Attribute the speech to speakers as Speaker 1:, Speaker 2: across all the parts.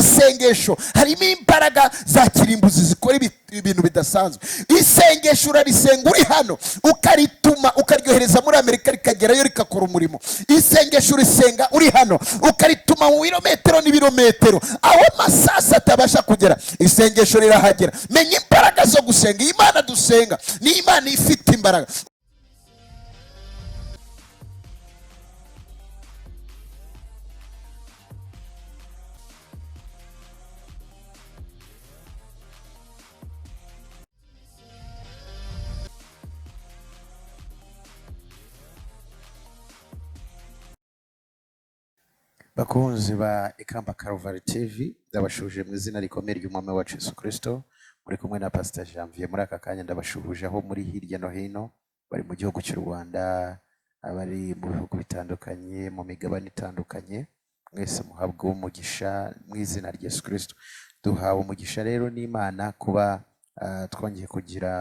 Speaker 1: Masengesho harimo imbaraga za kirimbuzi zikora ibintu bidasanzwe. Isengesho urarisenga uri hano, ukarituma, ukaryohereza muri Amerika, rikagerayo rikakora umurimo. Isengesho urisenga uri hano, ukarituma mu birometero n'ibirometero, aho amasasu atabasha kugera, isengesho rirahagera. Menya imbaraga zo gusenga. Iyi Mana dusenga ni Imana ifite imbaraga. Bakunzi ba Ikamba Calvary TV, ndabashuhuje mu izina rikomeye ry'Umwami wacu Yesu Kristo. Muri kumwe na Pastor Janvier muri aka kanya. Ndabashuhuje aho muri hirya no hino, bari mu gihugu cy'u Rwanda, abari mu bihugu bitandukanye, mu migabane itandukanye, mwese muhabwe umugisha mu izina rya Yesu Kristo. Duhawe umugisha rero n'Imana kuba twongeye kugira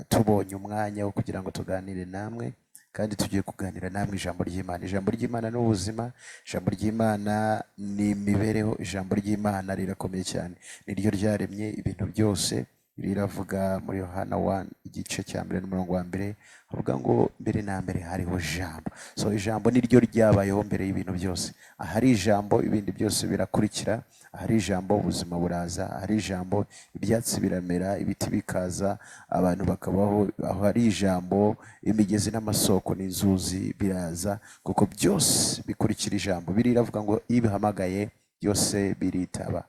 Speaker 1: tubonye umwanya wo kugira ngo tuganire namwe, kandi tugiye kuganira namwe ijambo ry'Imana. Ijambo ry'Imana ni ubuzima, ijambo ry'Imana ni imibereho, ijambo ry'Imana rirakomeye cyane, niryo ryaremye ibintu byose. Riravuga muri Yohana 1, igice cya mbere n'umurongo wa mbere, avuga ngo mbere na mbere hariho Jambo. So ijambo niryo ryabayeho mbere y'ibintu byose. Ahari ijambo, ibindi byose birakurikira. Ahari ijambo, ubuzima buraza. Ahari ijambo, ibyatsi biramera, ibiti bikaza, abantu bakabaho. Aho hari ijambo, imigezi n'amasoko n'inzuzi biraza, kuko byose bikurikira ijambo. Biriya ngo iyo ibihamagaye byose biritaba,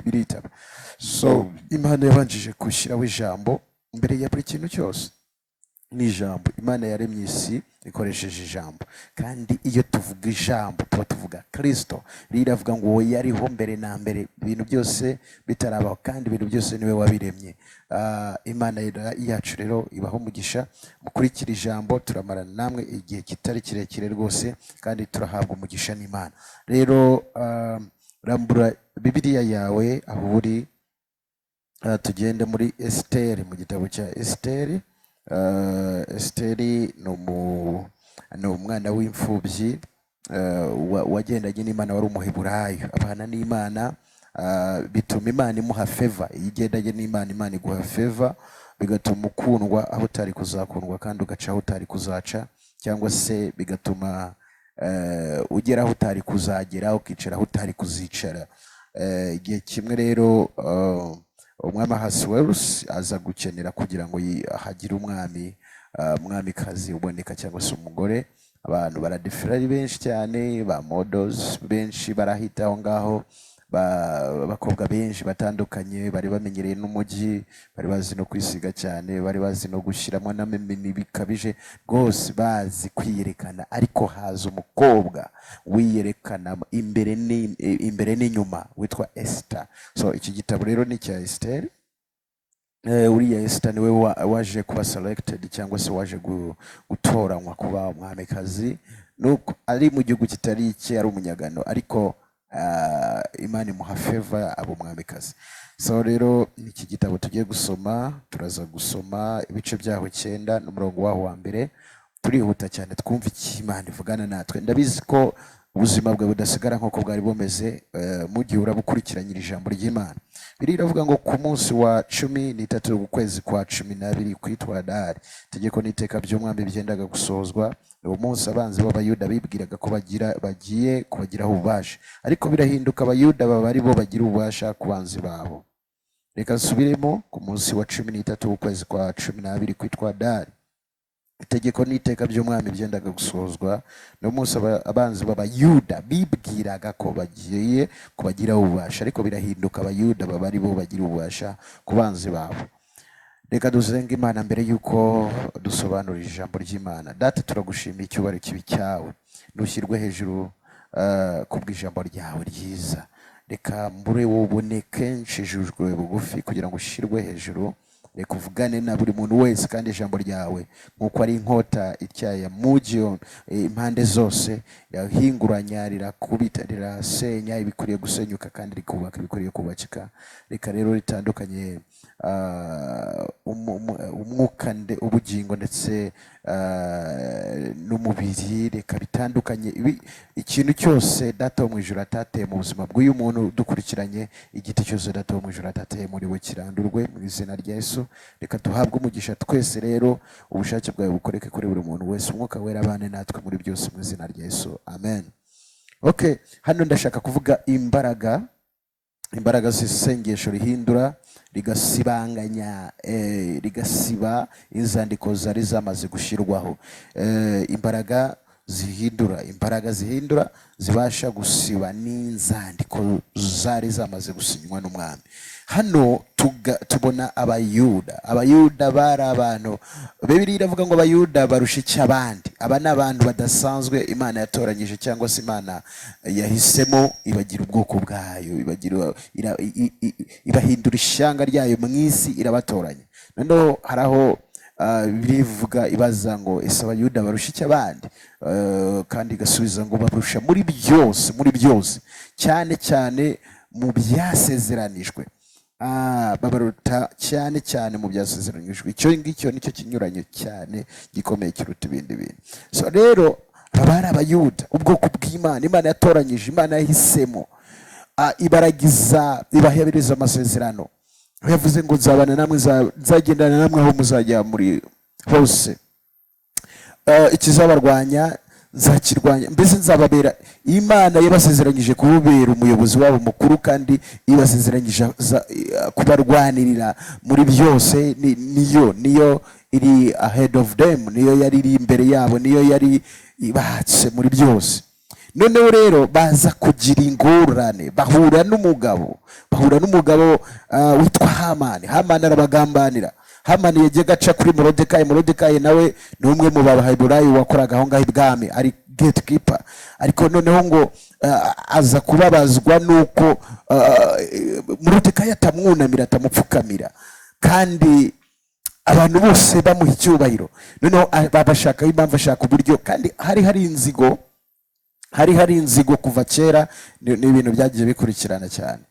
Speaker 1: biritaba. So Imana yabanjije gushyiraho ijambo mbere ya buri kintu cyose. Ni ijambo. Imana yaremye isi ikoresheje ijambo, kandi iyo tuvuga ijambo tuba tuvuga Kirisito. Riravuga ngo uwo yariho mbere na mbere ibintu byose bitarabaho, kandi ibintu byose niwe wabiremye. Imana yacu rero ibaho umugisha. Mukurikira ijambo, turamarana namwe igihe kitari kirekire rwose, kandi turahabwa umugisha n'Imana. Rero rambura Bibiliya yawe aho uri, tugende muri Esiteri, mu gitabo cya Esiteri. Esiteri ni umwana w'imfubyi wagendanye n'Imana, wari Umuheburayo, abana n'Imana, bituma Imana imuha favor. Iyo ugendanye n'Imana, Imana iguha favor, bigatuma ukundwa aho utari kuzakundwa, kandi ugaca aho utari kuzaca, cyangwa se bigatuma ugera aho utari kuzagera, ukicara aho utari kuzicara. Igihe kimwe rero umwami Ahasuwerusi aza gukenera kugira ngo hagire umwami, umwamikazi uboneka cyangwa se umugore. Abantu baradefira ari benshi cyane, ba models benshi barahita aho ngaho, abakobwa benshi batandukanye bari bamenyereye n'umujyi, bari bazi no kwisiga cyane, bari bazi no gushyiramo n'amamini bikabije rwose, bazi kwiyerekana. Ariko haza umukobwa wiyerekana imbere n'inyuma witwa Esther. So iki gitabo rero ni icya Esther. Uriya Esther niwe waje kuba selected cyangwa se waje gutoranywa kuba umwamikazi, nuko ari mu gihugu kitari icye, ari umunyagano, ariko Imana imuha favor, aba umwamikazi. So rero iki gitabo tugiye gusoma, turaza gusoma ibice byaho icyenda n'umurongo waho wa mbere. Turihuta cyane, twumva icyo Imana ivugana natwe. Ndabizi ko ubuzima bwawe budasigara nk'uko bwari bumeze mu gihe urabukurikiranyira ijambo ry'Imana. Bibiliya iravuga ngo ku munsi wa 13 ukwezi kwa 12 kwitwa Adari, itegeko n'iteka by'umwami byendaga gusohozwa. Uwo munsi abanzi b'Abayuda bibwiraga ko bagiye kubagiraho ububasha, ariko birahinduka, Abayuda baba ari bo bagira ububasha ku banzi babo. Reka nsubiremo: ku munsi wa 13 w'ukwezi kwa 12 kwitwa Adari, itegeko n'iteka by'umwami byendaga gusohozwa. Ni umunsi abanzi b'Abayuda bibwiraga ko bagiye kubagiraho ububasha, ariko birahinduka, Abayuda baba ari bo bagira ububasha ku banzi babo. Reka dusenge Imana mbere y'uko dusobanura ijambo ry'Imana. Data, turagushimiye, icyubahiro kibe icyawe, ntushyirwe hejuru kubw'ijambo ryawe ryiza. Reka mbure wubone kenshi, jujwe bugufi kugira ngo ushyirwe hejuru. Reka uvugane na buri muntu wese, kandi ijambo ryawe nk'uko ari inkota ityaye mugi impande zose, rirahinguranya, rirakubita, rirasenya ibikwiriye gusenyuka kandi rikubaka ibikwiriye kubakika. Reka rero ritandukanye umwuka ubugingo ndetse n'umubiri. Reka bitandukanye ikintu cyose Data wo mu ijuru atateye mu buzima bw'uyu muntu dukurikiranye. Igiti cyose Data wo mu ijuru atateye muri we kirandurwe mu izina rya Yesu. Reka duhabwe umugisha twese rero. Ubushake bwawe bukoreke kuri buri muntu wese. Umwuka Wera abane natwe muri byose, mu izina rya Yesu, amen. Okay, hano ndashaka kuvuga imbaraga z'isengesho rihindura, rigasibanganya, rigasiba inzandiko zari zamaze gushyirwaho. Imbaraga zihindura, imbaraga zihindura zibasha gusiba n'inzandiko zari zamaze gusinywa n'umwami. Hano tubona Abayuda. Abayuda bari abantu, Bibiliya iravuga ngo Abayuda barusha icyo abandi. Aba ni abantu badasanzwe Imana yatoranyije, cyangwa se Imana yahisemo, ibagira ubwoko bwayo, ibagira ibahindura ishyanga ryayo mu isi, irabatoranya. Noneho hari aho bivuga, ibaza ngo: "Ese Abayuda barusha icyo abandi?" Kandi igasubiza ngo barusha muri byose, muri byose, cyane cyane mu byasezeranijwe. Babaruta cyane cyane mu byasezeranijwe. Icyo ngicyo nicyo kinyuranyo cyane gikomeye kiruta ibindi bintu. So rero aba bari Abayuda, ubwoko bw'Imana, Imana yatoranyije, Imana yahisemo, ibaragiza, ibahereza amasezerano, aho yavuze ngo: "Nzabana namwe, nzagendana namwe aho muzajya muri hose. Ikizabarwanya nzakirwanya, mbese nzababera." Imana yabasezeranyije kububera umuyobozi wabo mukuru, kandi ibasezeranyije kubarwanirira muri byose. Niyo iri ahead of them, niyo yari iri imbere yabo, niyo yari ibahatse muri byose. Noneho rero baza kugira ingorane, bahura n'umugabo witwa Hamani. Hamani arabagambanira. Hamani yajyaga aca kuri Morodekayi. Morodekayi nawe ni umwe mu Baheburayo wakoraga aho ngaho ibwami, ari gatekeeper. Ariko noneho ngo aza kubabazwa nuko Morodekayi atamwunamira, atamupfukamira, kandi abantu bose bamuha icyubahiro. Noneho babashakaho impamvu, ashaka uburyo, kandi hari inzigo kuva kera. Ni ibintu byagiye bikurikirana cyane.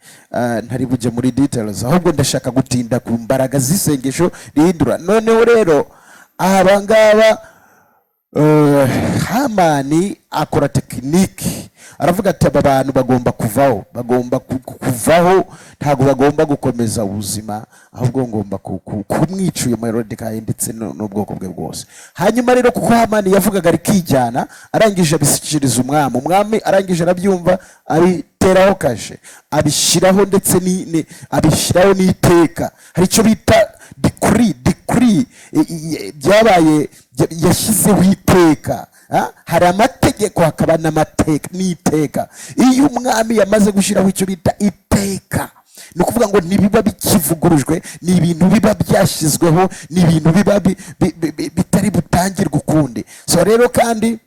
Speaker 1: Ntari bujye muri details, ahubwo ndashaka gutinda ku mbaraga z'isengesho rihindura. Noneho rero aba ngaba, Hamani akora technique, aravuga ati: "Aba bantu bagomba kuvaho, bagomba kuvaho, ntabwo bagomba gukomeza ubuzima, ahubwo ngomba kumwica uyu Moridekayi ndetse n'ubwoko bwe bwose." Hanyuma rero, kuko Hamani yavugaga rikijyana, arangije abishyikiriza umwami. Umwami arangije arabyumva, abiteraho kashe, abishyiraho ndetse abishyiraho n'iteka. Hari icyo bita decree. Decree byabaye yashyizeho iteka. Hari amategeko, hakaba n'amateka n'iteka. Iyo umwami yamaze gushyiraho icyo bita iteka, ni ukuvuga ngo ntibiba bikivugurujwe, ni ibintu biba byashyizweho, ni ibintu biba bitari butangirwe ukundi. So rero kandi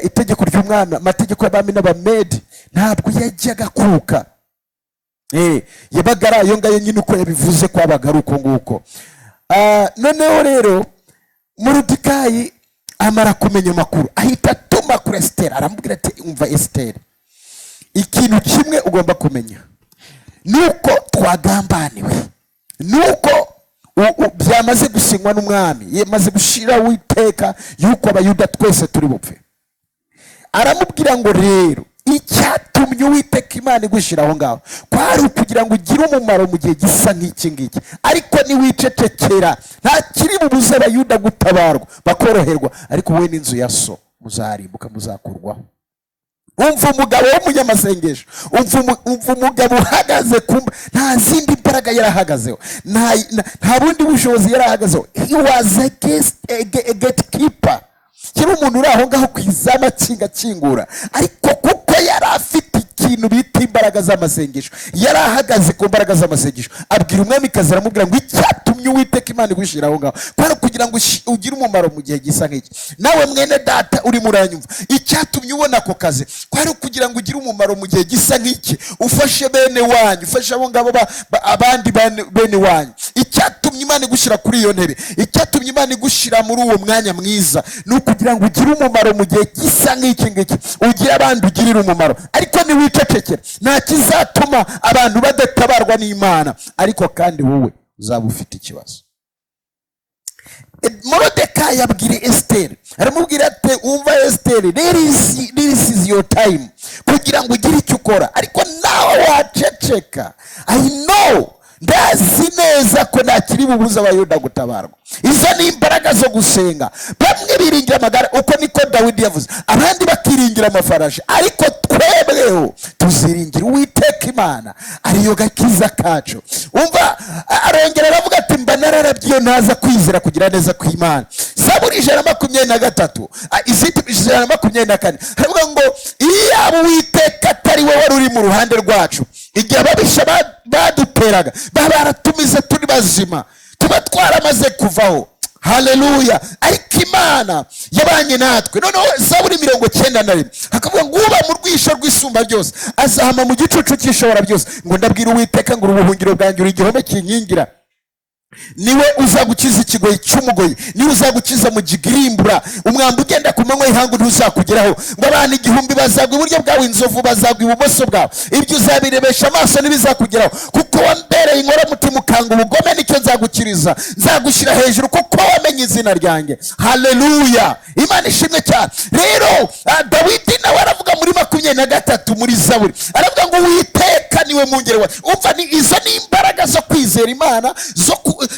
Speaker 1: itegeko ry'umwami, amategeko y'abami n'Abamedi ntabwo yajyaga kuka. Yabaga ari ayo ngayo nyine, uko yabivuze kwabaga ari uko nguko. Noneho rero Moridekayi amara kumenya amakuru, ahita atuma kuri Esiteri, aramubwira ati: "Umva Esiteri, ikintu kimwe ugomba kumenya ni uko twagambaniwe, ni uko byamaze gusinywa n'umwami, yamaze gushyiraho iteka yuko Abayuda twese turi bupfe." Aramubwira ngo: "Rero icyatumye Uwiteka Imana igushyira aho ngaho kwari ukugira ngo ugire umumaro mu gihe gisa nk'iki ngiki. Ariko niwicecekera, nta kiri bubuze Abayuda gutabarwa bakoroherwa, ariko wowe n'inzu ya so muzarimbuka, muzakurwaho." Umva umugabo w'umunyamasengesho, umva umugabo uhagaze ku nta zindi mbaraga yarahagazeho, nta bundi bushobozi yarahagazeho. He was a gatekeeper, yari umuntu uri aho ngaho ku izamu akinga, akingura. Ariko kuko yari afite ikintu bita imbaraga z'amasengesho, yari ahagaze ku mbaraga z'amasengesho, abwira umwamikazi, aramubwira ngo: "Icyatumye Uwiteka Imana igushyira aho ngaho kwari kugira ngo ugire umumaro mu gihe gisa nk'iki." Nawe mwene data urimo uranyumva, icyatumye ubona ako kazi kwari ukugira ngo ugire umumaro mu gihe gisa nk'iki, ufashe bene wanyu, ufashe abo ngabo abandi bene wanyu. Icyatumye Icyatumye Imana igushyira kuri iyo ntebe, icyatumye Imana igushyira muri uwo mwanya mwiza, ni ukugira ngo ugire umumaro mu gihe gisa nk'iki ngiki, ugire abandi ugirira umumaro. Ariko niwicecekera, nta kizatuma abantu badatabarwa n'Imana, ariko kandi wowe uzaba ufite ikibazo. Morodekayi abwira Esiteri, aramubwira ati: "Umva Esiteri, this is your time kugira ngo ugire icyo ukora, ariko nawe waceceka, I know, ndazi neza ko nta kiri bubuze Abayuda gutabarwa." Izo ni imbaraga zo gusenga. Bamwe biringira amagare, uko niko Dawidi yavuze, abandi bakiringira amafarashi, ariko twebweho tuziringira Uwiteka Imana, ariyo gakiza kacu. Umva, arongera aravuga ati: "Mba nararabye iyo ntaza kwizera kugira neza kw'Imana." Zaburi 123, izindi 124, haravuga ngo: "Iyaba Uwiteka atari we wari uri mu ruhande rwacu igihe ababisha baduteraga, baba baratumize turi bazima, tuba twaramaze kuvaho." Haleluya! Ariko Imana yabanye natwe. Noneho Zaburi 91 hakavuga ngo: "Uba mu rwisho rw'Isumba Byose azahama mu gicucu cy'Ishobora Byose." Ngo: "Ndabwira Uwiteka ngo: Uri ubuhungiro bwanjye, uri igihome kinkingira. Niwe uzagukiza ikigoyi cy'umugoyi, niwe uzagukiza mu gigirimbura. Umwambi ugenda ku manywa y'ihangu ntuzakugeraho." Ngo: "Abantu 1000 bazagwa iburyo bwawe, inzovu bazagwa ibumoso bwawe, ibyo uzabirebesha amaso, ntibizakugeraho. Kuko wambereye inkoramutima, ukanga ubugome, nicyo nzagukiriza, nzagushyira hejuru kuko wamenye izina ryanjye." Haleluya, Imana ishimwe cyane. Rero Dawidi nawe aravuga muri 23 muri Zaburi, aravuga ngo: "Uwiteka niwe mwungeri wawe." Umva, ni izo ni imbaraga zo kwizera Imana,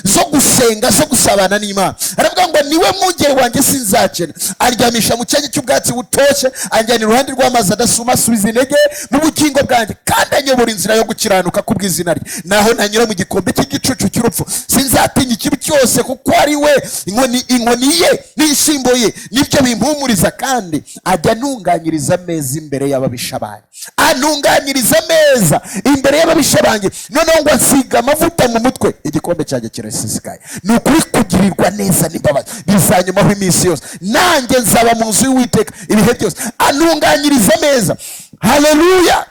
Speaker 1: zo gusenga, zo gusabana n'Imana. Aravuga ngo: "Niwe mwungeri wanjye, sinzakena. Aryamisha mu cyanya cy'ubwatsi butoshye, anjyana iruhande rw'amazi adasuma. Asubiza intege mu bugingo bwanjye, kandi anyobora inzira yo gukiranuka kubw'izina rye. Naho nanyura mu gikombe cy'igicucu cy'urupfu, sinzatinya ikibi cyose, kuko ari we, inkoni ye n'ishyimbo ye nibyo bimpumuriza. Kandi ajya antunganyiriza ameza imbere y'ababisha banjye, antunganyiriza ameza imbere y'ababisha banjye. Noneho ngo: ansiga amavuta mu mutwe, igikombe cyanjye kirasesekaye. Ni ukuri, kugirirwa neza n'imbabazi bizanyumaho iminsi yose, nanjye nzaba mu nzu y'Uwiteka ibihe byose." Antunganyiriza ameza, haleluya.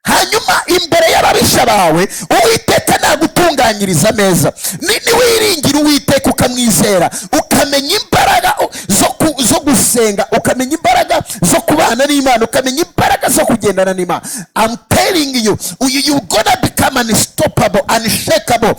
Speaker 1: Hanyuma imbere y'ababisha bawe, Uwiteka nagutunganyiriza ameza. Niwiringira Uwiteka, ukamwizera, ukamenya imbaraga zo gusenga, ukamenya imbaraga zo kubana n'Imana, ukamenya imbaraga zo kugendana n'Imana, I'm telling you, you gonna become unstoppable, unshakable.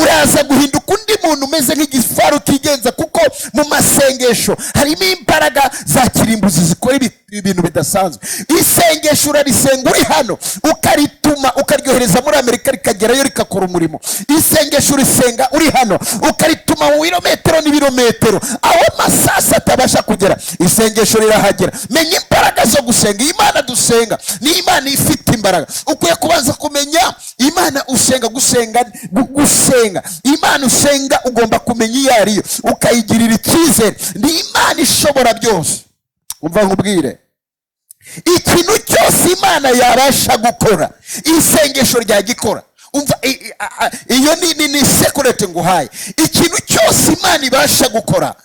Speaker 1: Uraza guhinduka undi muntu umeze nk'igifaru kigenza, kuko mu masengesho harimo imbaraga za kirimbuzi zikora ibintu bidasanzwe. Isengesho urarisenga uri hano, ukarituma, ukaryohereza muri Amerika, rikagerayo rikakora umurimo. Isengesho urisenga uri hano, ukarituma mu birometero n'ibirometero, aho amasasu atabasha kugera, isengesho rirahagera. Menya imbaraga zo gusenga. Iyi Imana dusenga ni Imana ifite imbaraga. Ukwiye kubanza kumenya Imana usenga. Gusenga, gusenga Imana usenga, ugomba kumenya iyo ariyo, ukayigirira icyizere. Ni Imana ishobora byose. Umva nkubwire, ikintu cyose Imana yabasha gukora, isengesho ryagikora. Umva, iyo ni secret nguhaye. Ikintu cyose Imana ibasha gukora,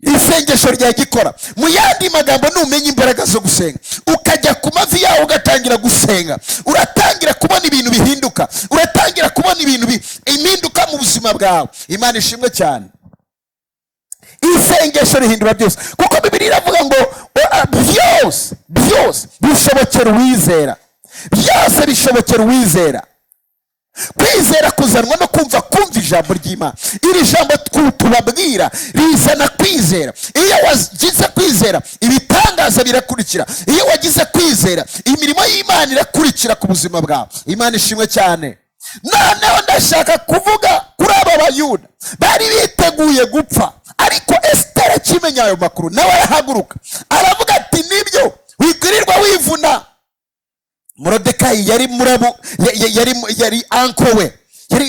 Speaker 1: isengesho ryagikora. Mu yandi magambo, numenya imbaraga zo gusenga, ukajya ku mavi yawe, ugatangira gusenga, uratangira kubona ibintu bihinduka, uratangira kubona ibintu impinduka mu buzima bwawe. Imana ishimwe cyane. Isengesho rihindura byose, kuko Bibiliya iravuga ngo: "Byose, byose bishobokera uwizera." Byose bishobokera uwizera. Kwizera kuzanwa no kumva, kumva ijambo ry'Imana. Iri jambo tubabwira rizana kwizera. Iyo wagize kwizera, ibitangaza birakurikira. Iyo wagize kwizera, imirimo y'Imana irakurikira ku buzima bwawe. Imana ishimwe cyane. Noneho ndashaka kuvuga kuri aba Bayuda bari biteguye gupfa, ariko Esiteri akimenya ayo makuru, nawe arahaguruka, aravuga ati: "Nibyo, wikwirirwa wivuna." Morodekayi yari muramu, yari uncle we,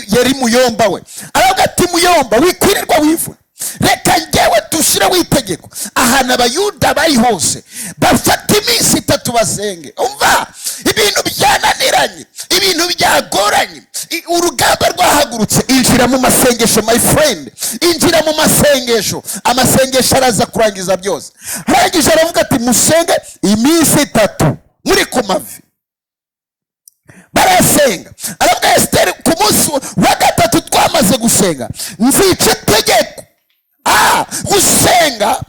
Speaker 1: yari muyomba we. Aravuga ati: "Muyomba, wikwirirwa wivuna, reka ngewe dushyireho itegeko, ahantu Abayuda bari hose bafata iminsi 3 basenge." Umva, ibintu byananiranye, ibintu byagoranye, urugamba rwahagurutse, injira mu masengesho, my friend, injira mu masengesho. Amasengesho araza kurangiza byose. Arangije aravuga ati: "Musenge iminsi 3 muri ku mavi." Barasenga. Aravuga: "Esiteri, ku munsi wa gatatu twahaguruka." Bamaze gusenga, nzica itegeko. Gusenga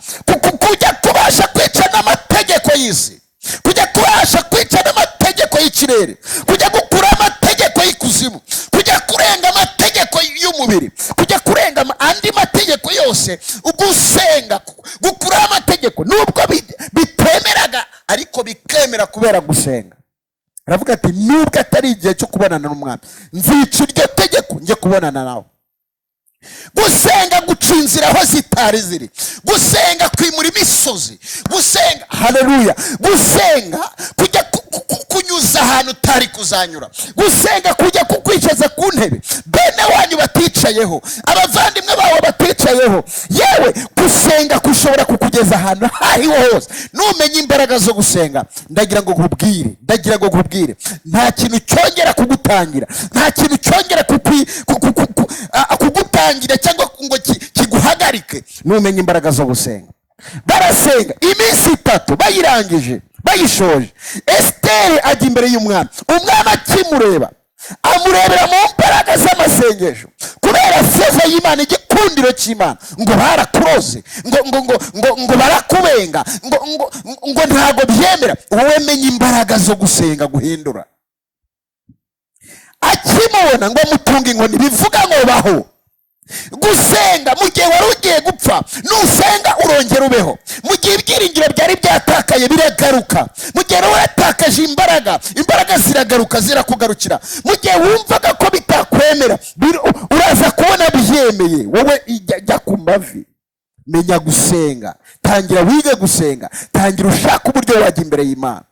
Speaker 1: kujya kubasha kwica n'amategeko y'isi, kujya kubasha kwica n'amategeko y'ikirere, kujya gukura amategeko y'ikuzimu, kujya kurenga amategeko y'umubiri, kujya kurenga andi mategeko yose. Ugusenga gukura amategeko, nubwo bitemeraga ariko bikemera kubera gusenga. Aravuga ati: "Nubwo atari igihe cyo kubonana n'umwami, nzica iryo tegeko njye kubonana nawe." Gusenga guca inzira aho zitari ziri, gusenga kwimura imisozi, gusenga, haleluya, gusenga kujya kunyuza ahantu utari kuzanyura, gusenga kujya kukwicaza ku ntebe bene wanyu baticayeho, abavandimwe bawe baticayeho. Yewe, gusenga kushobora kukugeza ahantu aho ariho hose numenya imbaraga zo gusenga. Ndagira ngo nkubwire, nta kintu cyongera kugutangira, nta kintu cyongera kugutangira cyangwa ngo kiguhagarike numenya imbaraga zo gusenga. Barasenga iminsi 3, bayirangije, bayishoje, Esiteri ajya imbere y'umwami. Umwami akimureba, amurebera mu mbaraga z'amasengesho kubera favor y'Imana, igikundiro cy'Imana. Ngo barakuroze, ngo barakubenga, ngo ntabwo byemera. Wowe menya imbaraga zo gusenga guhindura. Akimubona ngo amutunga inkoni, bivuga ngo baho. Gusenga, mu gihe wari ugiye gupfa, nusenga urongera ubeho. Mu gihe ibyiringiro byari byatakaye, biragaruka. Mu gihe wari waratakaje imbaraga, imbaraga ziragaruka, zirakugarukira. Mu gihe wumvaga ko bitakwemera, uraza kubona byemeye. Wowe jya ku mavi, menya gusenga, tangira wige gusenga, tangira ushaka uburyo wajya imbere y'Imana.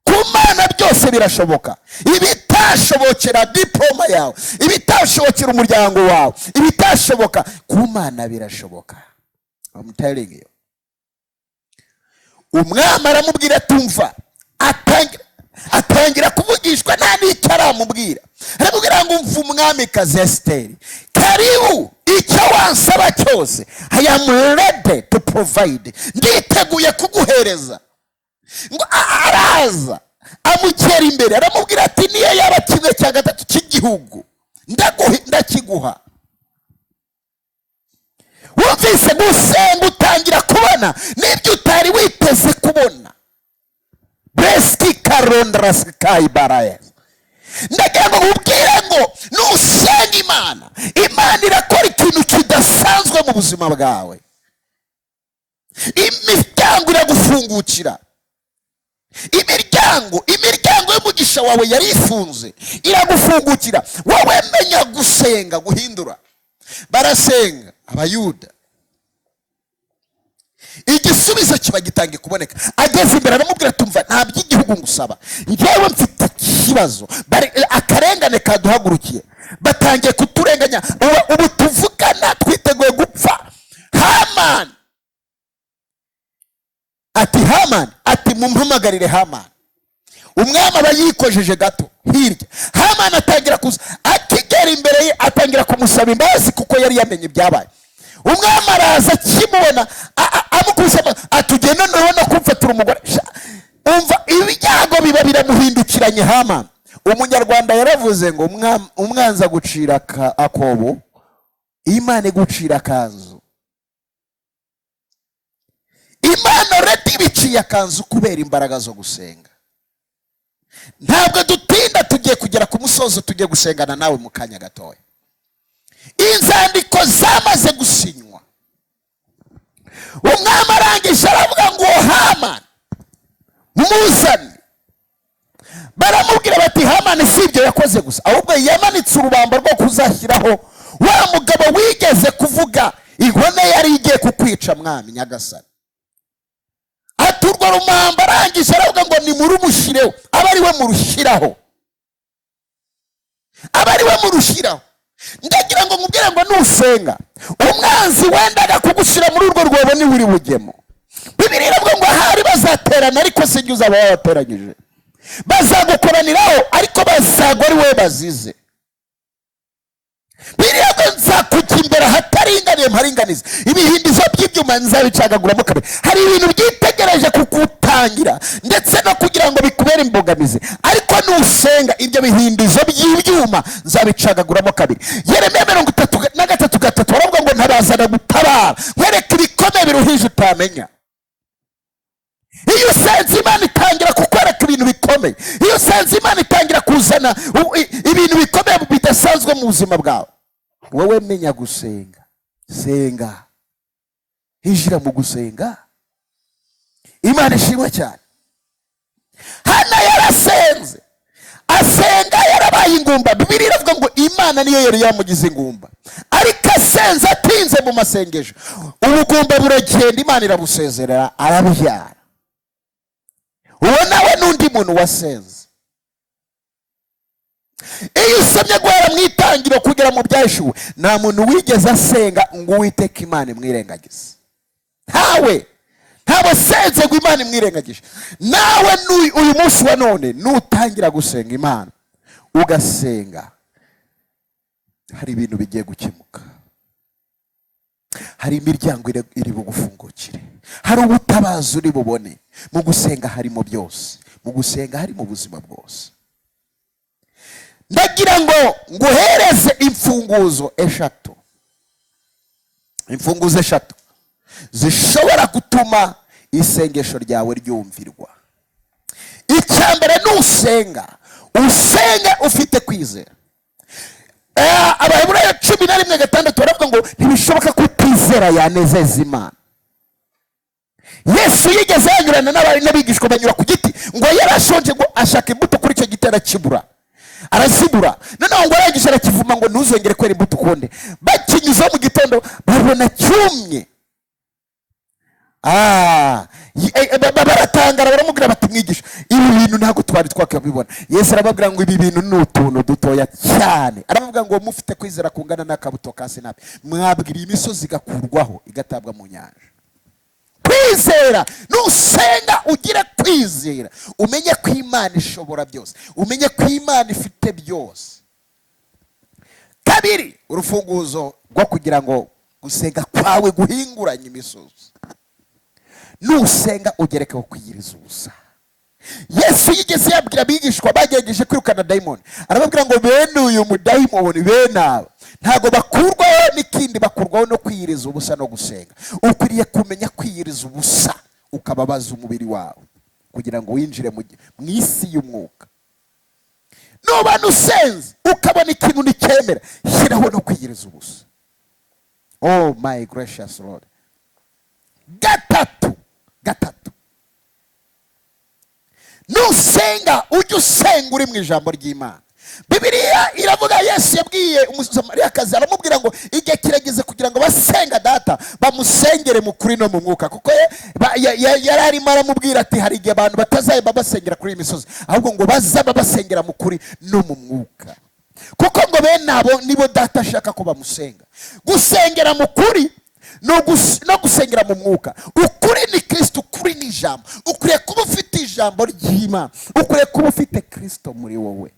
Speaker 1: Ku Mana byose birashoboka. Ibitashobokera diploma yawe, ibitashobokera umuryango wawe, ibitashoboka, ku Mana birashoboka. I'm telling you. Umwami aramubwira, tumva, atangira kuvugishwa nta n'icyo aramubwira. Aramubwira ngo: "Umva, umwamikazi Esiteri, karibu, icyo wansaba cyose, I am ready to provide, nditeguye kuguhereza." Ngo araza amukera imbere, aramubwira ati: "Niyo yaba kimwe cya gatatu cy'igihugu, ndakiguha." Wumvise gusenga, utangira kubona n'ibyo utari witeze kubona. Bresiki karondarasikayi baraya. Ndagira ngo nkubwire ngo nusenga Imana, Imana irakora ikintu kidasanzwe mu buzima bwawe. Imiryango iragufungukira, imiryango y'umugisha wawe yari ifunze iragufungukira. Wowe menya gusenga guhindura. Barasenga Abayuda, igisubizo kiba gitangiye kuboneka. Ageze imbere aramubwira: "Tumva, nta by'igihugu ngusaba, njyewe mfite ikibazo. Akarengane kaduhagurukiye, batangiye kuturenganya. Ubu tuvugana twiteguye gupfa." Hamani ati: "Hamani," ati: "Mumpamagarire Hamani." Umwami aba yikojeje gato hirya. Hamani atangira kuza, akigera imbere ye atangira kumusaba imbabazi kuko yari yamenye ibyabaye. Umwami araza, akimubona amukubise ati: "Ugende noneho no kumfatira umugore." Umva, ibyago biba biramuhindukiranye Hamani. Umunyarwanda yaravuze ngo umwanzi agucira akobo, Imana igucira akanzu. Imana redi biciye akanzu kubera imbaraga zo gusenga. Ntabwo dutinda, tugiye kugera ku musozo, tugiye gusengana nawe mu kanya gatoya. Inzandiko zamaze gusinywa, umwami arangije aravuga ngo: "Hamani muzane." Baramubwira bati: "Hamani si ibyo yakoze gusa, ahubwo yamanitse urubambo rwo kuzashyiraho wa mugabo wigeze kuvuga inkone yari igiye kukwica, mwami nyagasani." Ati urwo rumambo, arangije aravuga ngo: "Nimurumushireho, abe ari we murushyiraho, abe ari we murushyiraho." Ndagira ngo nkubwire ngo nusenga, umwanzi wendaga kugushyira muri urwo rwobo niwe uri bujyemo. Bibiliya iravuga ngo ahari bazaterana, ariko sinjye uzaba wabateranyije. Bazagukoraniraho, ariko bazagwa ari wowe bazize. Biriya ngo: "Nzakujya imbere ahataringaniye mparinganize, ibihindizo by'ibyuma nzabicagaguramo kabiri." Hari ibintu byitegereje kukutangira ndetse no kugira ngo bikubere imbogamizi, ariko nusenga, ibyo bihindizo by'ibyuma nzabicagaguramo kabiri. Yeremiya 33:3 baravuga ngo: "Ntabazana gutabara, nkwereka ibikomeye biruhije utamenya." Iyo usenze, Imana itangira kukwereka ibintu bikomeye. Iyo usenze, Imana itangira kuzana ibintu bikomeye bidasanzwe mu buzima bwawe. Wowe menya gusenga, senga, hinjira mu gusenga. Imana ishimwe cyane. Hana yarasenze, asenga yarabaye ingumba. Bibiliya iravuga ngo Imana niyo yari yamugize ingumba, ariko asenze, atinze mu masengesho, ubugumba buragenda, Imana irabusezerera, arabyara. Uwo nawe n'undi muntu wasenze. Iyo usomye guhera mu Itangiro kugera mu Byahishuwe, nta muntu wigeze asenga ngo Uwiteka Imana imwirengagize. Ntawe, ntabwo asenze ngo Imana imwirengagije. Nawe uyu munsi wa none nutangira gusenga Imana, ugasenga, hari ibintu bigiye gukemuka, hari imiryango iri bugufungukire, hari ubutabazi uri bubone. Mu gusenga harimo byose, mu gusenga harimo ubuzima bwose. Ndagira ngo nguhereze imfunguzo eshatu, imfunguzo eshatu zishobora gutuma isengesho ryawe ryumvirwa. Icya mbere, nusenga, usenge ufite kwizera. Abaheburayo 11:6 baravuga ngo ntibishoboka ko utizera yanezeza Imana. Yesu yigeze yanyurana n'abigishwa, banyura ku giti, ngo yarashonje, ngo ashaka imbuto kuri icyo giti arakibura, arazibura. Noneho ngo arangije arakivuma ngo: "Ntuzongere kwera imbuto ukundi." Bakinyuzeho mu gitondo babona cyumye. Baratangara, baramubwira bati: "Mwigisha, ibi bintu ntabwo twari twakabibona." Yesu arababwira ngo ibi bintu ni utuntu dutoya cyane. Aravuga ngo mufite kwizera kungana n'akabuto ka sinapi, mwabwiriye imisozi igakurwaho igatabwa mu nyanja. Kwizera, nusenga ugire kwizera, umenye ko Imana ishobora byose, umenye ko Imana ifite byose. Kabiri, urufunguzo rwo kugira ngo gusenga kwawe guhinguranye imisozi: nusenga ugerekeho kwiyiriza ubusa. Yesu yigeze yabwira abigishwa bagerageje kwirukana dayimoni, arababwira ngo bene uyu mudayimoni, bene aba, ntabwo bakurwaho n'ikindi, bakurwaho no kwiyiriza ubusa no gusenga. Ukwiriye kumenya kwiyiriza ubusa, ukababaza umubiri wawe kugira ngo winjire mu isi y'umwuka. Nuba usenze ukabona ikintu nticyemera, shyiraho no kwiyiriza ubusa. Oh my gracious Lord! Gatatu, gatatu, nusenga ujye usenga uri mu ijambo ry'Imana. Bibiliya iravuga, Yesu yabwiye Umusamariyakazi, aramubwira ngo igihe kirageze kugira ngo basenga Data bamusengere mu kuri no mu mwuka, kuko yari arimo aramubwira ati hari igihe abantu batazaba basengera kuri iyi misozi, ahubwo ngo bazaba basengera mu kuri no mu mwuka, kuko ngo bene abo nibo Data ashaka ko bamusenga. Gusengera mu kuri no gusengera mu mwuka. Ukuri ni Kirisito, ukuri ni ijambo. Ukwiye kuba ufite ijambo ry'Imana, ukwiye kuba ufite Kirisito muri wowe,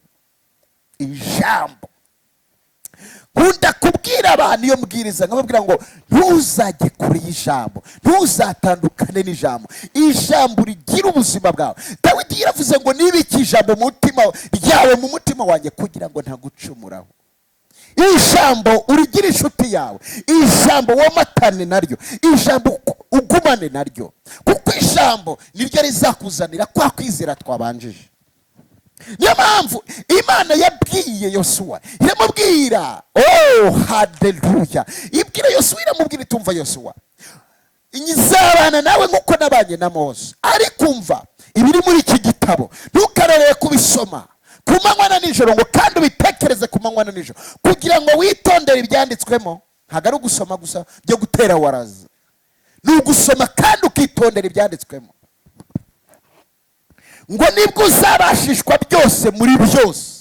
Speaker 1: ijambo. Nkunda kubwira abantu iyo mbwiriza, nkababwira ngo ntuzajye kure y'ijambo, ntuzatandukane n'ijambo, ijambo rigira ubuzima bwawe. Dawidi yaravuze ngo: "Nibike ijambo mu mutima ryawe mu mutima wanjye kugira ngo ntagucumuraho." Ijambo urigira inshuti yawe, ijambo womatane naryo, ijambo ugumane naryo, kuko ijambo niryo rizakuzanira kwa kwizera twabanjije. Niyo mpamvu Imana yabwiye Yosuwa, iramubwira, oh haleluya, ibwira Yosuwa, iramubwira itumva: "Yosuwa, nzabana nawe nk'uko nabanye na Mose, ariko umva ibiri muri iki gitabo, ntukarorere kubisoma ku manywa na nijoro, ngo kandi ubitekereze ku manywa na nijoro kugira ngo witondere ibyanditswemo." Ntabwo ari ugusoma gusa byo gutera waraza, ni ugusoma kandi ukitondera ibyanditswemo, ngo nibwo uzabashishwa byose muri byose.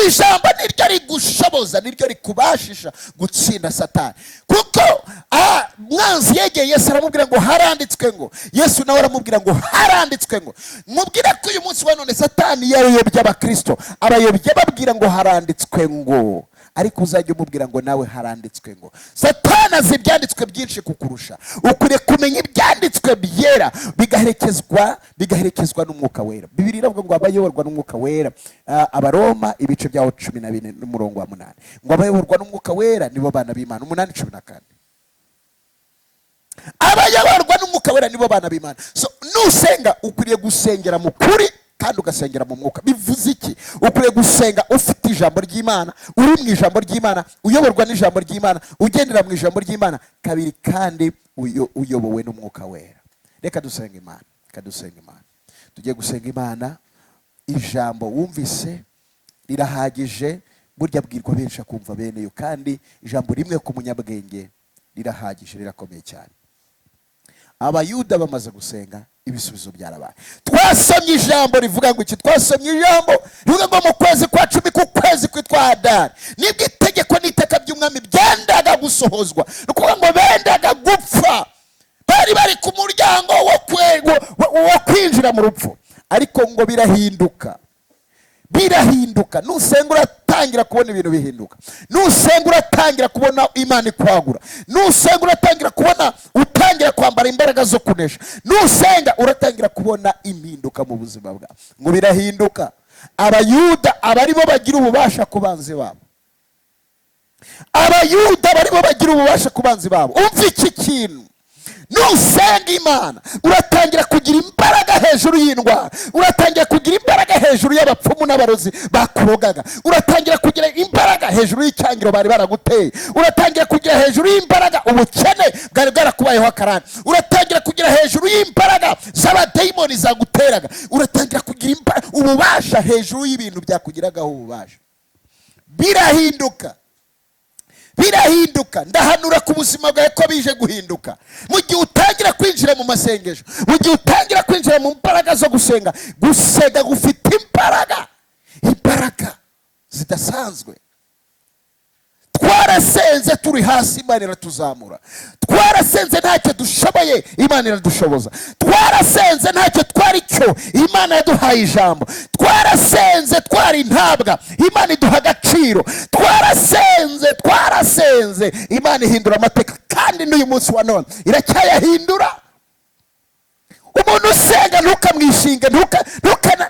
Speaker 1: Ijambo niryo rigushoboza, niryo rikubashisha gutsinda Satani, kuko mwanzi yegeye Yesu aramubwira ngo: "Haranditswe ngo." Yesu nawe aramubwira ngo: "Haranditswe ngo." Mubwire ko uyu munsi wa none Satani yarayobye abakristo, abayobye babwira ngo haranditswe ngo, ariko Ariko uzajya umubwira ngo nawe haranditswe ngo Satani azi ibyanditswe byinshi kukurusha. Ukwiriye kumenya ibyanditswe byera, bigaherekezwa n'Umwuka Wera. Bibiri iravuga ngo abayoborwa n'Umwuka Wera, Abaroma ibice byaho 14 n'umurongo wa 8, ngo abayoborwa n'Umwuka Wera nibo bana b'Imana. 8:14. Abayoborwa n'Umwuka Wera nibo bana b'Imana. So nusenga, ukwiriye gusengera mu kuri kandi ugasengera mu mwuka. Bivuze iki? Ukwiriye gusenga ufite ijambo ry'Imana, uri mu ijambo ry'Imana, uyoborwa n'ijambo ry'Imana, ugendera mu ijambo ry'Imana. Kabiri kandi, uyobowe n'Umwuka Wera. Reka dusenga Imana, reka dusenga Imana. Tugiye gusenga Imana. Ijambo wumvise rirahagije. Burya abwirwa benshi akumva bene yo, kandi ijambo rimwe ku munyabwenge rirahagije, rirakomeye cyane. Abayuda bamaze gusenga, ibisubizo byarabaye. Twasomye ijambo rivuga ngo iki? Twasomye ijambo rivuga ngo mu kwezi kwa 10, ku kwezi kwitwa Adari, nibwo itegeko n'iteka by'umwami byendaga gusohozwa. Ni ukuvuga ngo bendaga gupfa, bari bari ku muryango wo kwinjira mu rupfu, ariko ngo birahinduka, birahinduka. Nusenga uratangira kubona ibintu bihinduka. Nusenga uratangira kubona Imana ikwagura. Nusenga uratangira kubona utangira kwambara imbaraga zo kunesha. Nusenga uratangira kubona impinduka mu buzima bwawe. Ngo birahinduka, Abayuda aba aribo bagira ububasha ku banzi babo. Abayuda barimo bagira ububasha ku banzi babo. Umva iki kintu: nusenga Imana, uratangira kugira imbaraga hejuru y'indwara, uratangira kugira imbaraga hejuru y'abapfumu n'abarozi bakurogaga, uratangira kugira imbaraga hejuru y'icyangiro bari baraguteye, uratangira kugira hejuru y'imbaraga ubukene bwari bwarakubayeho akarande, uratangira kugira hejuru y'imbaraga z'abadayimoni zaguteraga, uratangira kugira ububasha hejuru y'ibintu byakugiragaho ububasha. Birahinduka, birahinduka. Ndahanura ku buzima bwawe ko bije guhinduka mu gihe utangira kwinjira mu masengesho, mu gihe utangira kwinjira mu mbaraga zo gusenga. Gusenga gufite imbaraga, imbaraga zidasanzwe. Twarasenze turi hasi, Imana iratuzamura. Twarasenze ntacyo dushoboye, Imana iradushoboza. Twarasenze ntacyo twari cyo, Imana yaduhaye ijambo. Twarasenze twari intabwa, Imana iduha agaciro. Twarasenze, twarasenze, Imana ihindura amateka, kandi n'uyu munsi wa none iracyayahindura. Umuntu usenga ntukamwishinge,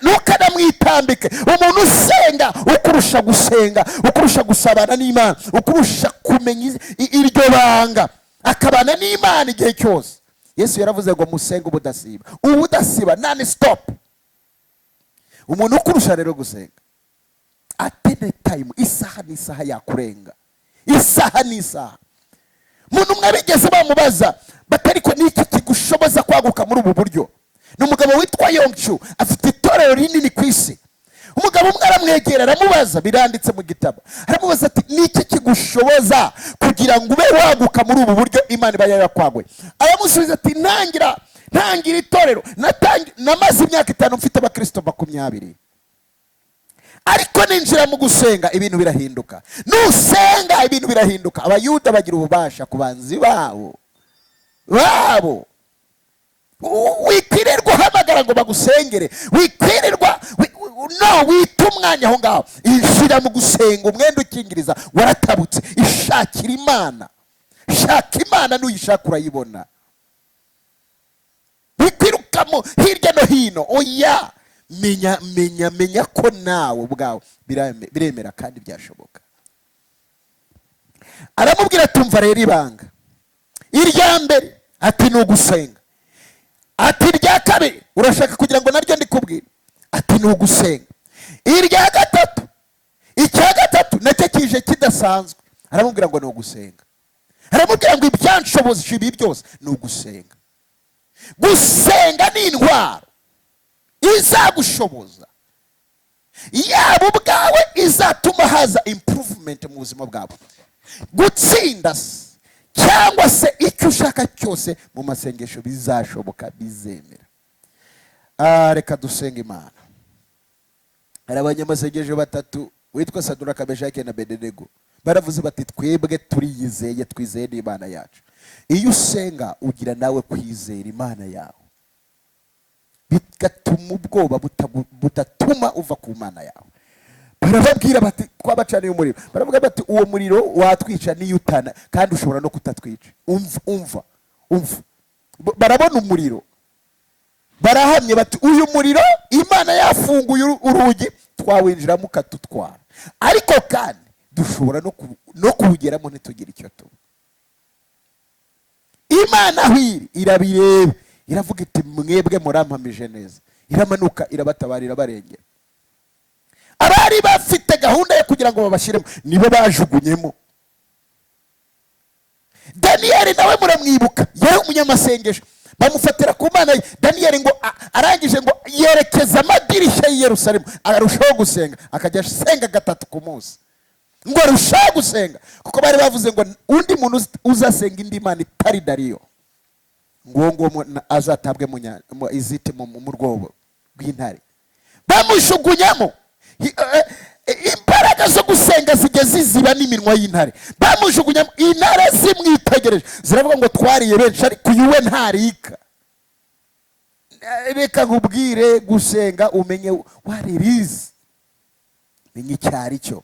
Speaker 1: ntukanamwitambike. Umuntu usenga, ukurusha gusenga, ukurusha gusabana n'Imana, ukurusha kumenya iryo banga, akabana n'Imana igihe cyose. Yesu yaravuze ngo musenge ubudasiba, ubudasiba, non stop. Umuntu ukurusha rero gusenga at any time, isaha n'isaha, yakurenga isaha n'isaha. Umuntu umwe bigeze bamubaza bati: "Ariko niki kigushoboza kwaguka muri ubu buryo?" Ni umugabo witwa Yonggi Cho, afite itorero rinini ku isi. Umugabo umwe aramwegera aramubaza, biranditse mu gitabo, aramubaza ati: "Niki kigushoboza kugira ngo ube waguka muri ubu buryo Imana iba yarakwaguye?" Aramusubiza ati: Ntangira itorero, namaze imyaka 5 mfite abakristo 20, ariko ninjira mu gusenga ibintu birahinduka." Nusenga ibintu birahinduka. Abayuda bagira ububasha ku banzi babo. Wikwirirwa uhamagara ngo bagusengere, wikwirirwa no wita umwanya aho ngaho. Injira mu gusenga, umwenda ukingiriza waratabutse. Ishakira Imana, shaka Imana, nuyishaka urayibona. Wikwirukamo hirya no hino, oya. Menya, menya, menya ko nawe ubwawe biremera kandi byashoboka. Aramubwira, tumva rero ibanga irya mbere, ati: "Ni ugusenga." Ati: "Irya kabiri urashaka kugira ngo naryo ndikubwire?" Ati: "Ni ugusenga." Irya gatatu, icya gatatu nacyo kije kidasanzwe. Aramubwira ngo ni ugusenga. Aramubwira ngo ibyanshoboje ibi byose ni ugusenga. Gusenga ni intwaro izagushoboza, yaba ubwawe, izatuma haza improvement mu buzima bwawe, gutsinda se, cyangwa se icyo ushaka cyose mu masengesho bizashoboka, bizemera. Reka dusenga Imana. Hari abanyamasengesho batatu witwa Saduraka, Meshake na Bedenego. Baravuze bati: "Twebwe turiyizeye, twizeye n'Imana yacu." Iyo usenga ugira nawe kwizera Imana yawe, bigatuma ubwoba butatuma uva ku Mana yawe. Baravuga bati: "Twizeye Imana yacu." Barababwira bati: "Twabacaniye umuriro." Baravuga bati: "Uwo muriro watwica niyo utana, kandi ushobora no kutatwica." Umva, umva, umva! Barabona umuriro, barahamye bati: "Uyu muriro, Imana yafunguye urugi twawinjiramo ukatutwara, ariko kandi dushobora no kuwugeramo ntitugire icyo tuba." Imana aho iri irabireba, iravuga iti: "Mwebwe murampamije neza." Iramanuka, irabatabara, irabarengera. Abari bafite gahunda yo kugira ngo babashyiremo nibo bajugunyemo. Daniyeli nawe muramwibuka, yari umunyamasengesho, bamufatira ku Mana ye. Daniyeli ngo arangije ngo yerekeza amadirishya y'i Yerusalemu, arushaho gusenga, akajya asenga gatatu ku munsi, ngo arushaho gusenga, kuko bari bavuze ngo undi muntu uzasenga indi mana itari Dariyo, ngo uwo nguwo azatabwe mu izite mu rwobo rw'intare. Bamujugunyamo. Imbaraga zo gusenga zijya ziziba n'iminwa y'intare. Bamujugunyamo, intare zimwitegereje ziravuga ngo: "Twariye benshi, ariko uyu we ntarika." Reka nkubwire, gusenga umenye what it is, menye icyo ari cyo.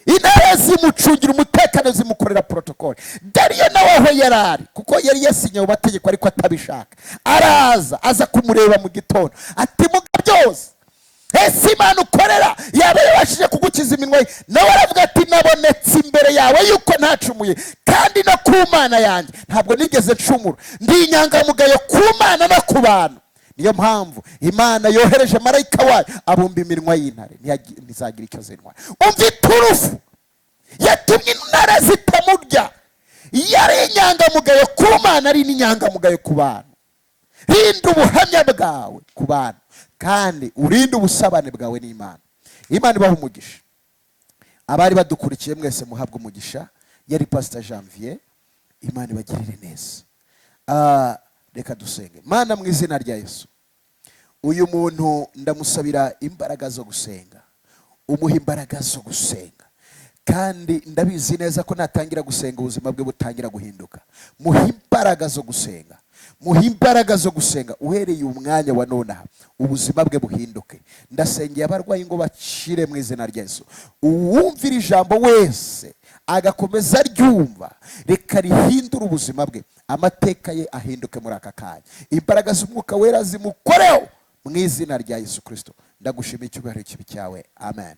Speaker 1: Intare zimucungira umutekano, zimukorera protocol. Dariyo nawe aho yari ari, kuko yari yasinye mu mategeko ariko atabishaka, araza, aza kumureba mu gitondo, ati: "Muga byose, ese Imana ukorera yaba yabashije kugukiza iminwa ye?" Nawe aravuga ati: "Nabonetse imbere yawe yuko ntacumuye, kandi no ku Mana yanjye ntabwo nigeze ncumura. Ndi inyangamugayo ku Mana no ku bantu. Niyo mpamvu Imana yohereje marayika wayo, abumba iminwa y'intare, ntizagira icyo zintwara." Umva iturufu yatumye intare zitamurya: yari inyangamugayo ku Mana, ari n'inyangamugayo ku bantu. Rinda ubuhamya bwawe ku bantu, kandi urinde ubusabane bwawe n'Imana. Imana ibaha umugisha. Abari badukurikiye mwese muhabwe umugisha. Yari Pastor Janvier. Imana ibagirire neza. Reka dusenge. Mana, mu izina rya Yesu, uyu muntu ndamusabira imbaraga zo gusenga. Umuha imbaraga zo gusenga, kandi ndabizi neza ko natangira gusenga ubuzima bwe butangira guhinduka. Muha imbaraga zo gusenga, muha imbaraga zo gusenga uhereye umwanya wa nonaha, ubuzima bwe buhinduke. Ndasengeye abarwayi ngo bakire mu izina rya Yesu. Uwumvira ijambo wese agakomeza aryumva, reka rihindure ubuzima bwe, amateka ye ahinduke muri aka kanya. Imbaraga z'Umwuka Wera zimukoreho mu izina rya Yesu Kirisito. Ndagushimiye, icyubahiro kibe icyawe. Amen.